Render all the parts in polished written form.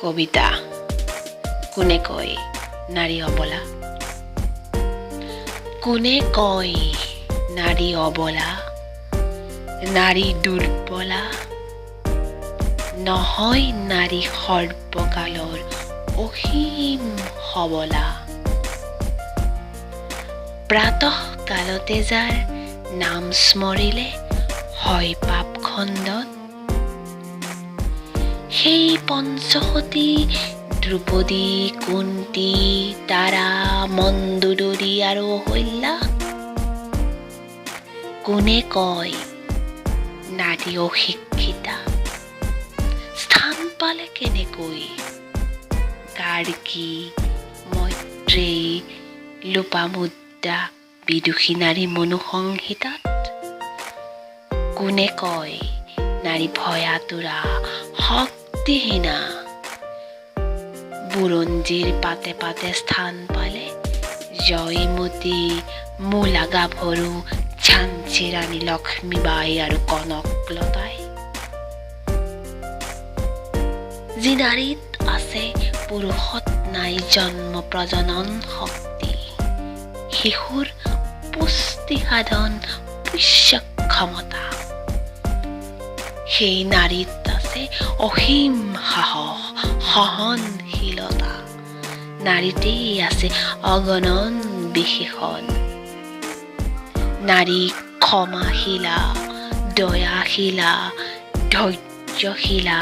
কবিতা। কোনে কয় নাৰী অবলা? কোনে কয় নাৰী অবলা, নাৰী দুৰ্বলা? নহয়, নাৰী সৰ্বকালৰ অসীম সবলা। প্ৰাতঃ কালতে যাৰ নাম স্মৰিলে হয় পাপ খণ্ডন, সেই পঞ্চসতী দ্ৰৌপদী, কুন্তী, তাৰা, মন্দোদৰী আৰু অহল্যা। কোনে কয় নাৰী অশিক্ষিতা? স্থান পালে কেনেকৈ গাৰ্গী, মৈত্ৰেয়ী, লোপামুদ্ৰা, বিদুষী নাৰী মনুসংহিতাত? কোনে কয় নাৰী ভয়াতুৰা, শক্তিহীনা? বুৰঞ্জীৰ পাতে পাতে স্থান পালে জয়মতী, মূলা গাভৰু, ঝান্সী ৰাণী লক্ষ্মীবাই আৰু কনকলতাই। যি নাৰীত আছে পুৰুষত নাই জন্ম প্ৰজনন শক্তি, শিশুৰ পুষ্টি সাধন পোষ্য ক্ষমতা, সেই নাৰীত আছে অসীম সাহস, সহনশীলতা। নাৰীতেই আছে অগণন বিশেষণ। নাৰী ক্ষমাশীলা, দয়াশীলা, ধৈৰ্যশীলা,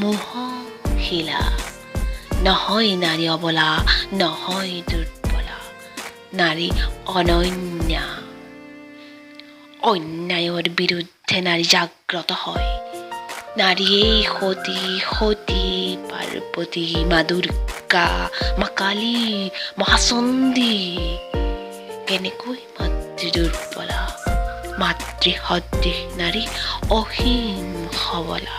মোহশীলা। নহয় নাৰী অবলা, নহয় দুৰ্বলা, নাৰী অনন্যা। অন্যায়ৰ বিৰুদ্ধে নাৰী জাগ্ৰত হয়। নাৰীয়েই সতী, সতী পাৰ্বতী, মা দুৰ্গা, মা কালী, মহাচণ্ডী। কেনেকৈ মাতৃ দুৰ্বলা? মাতৃ সদৃশ নাৰী অসীম সবলা।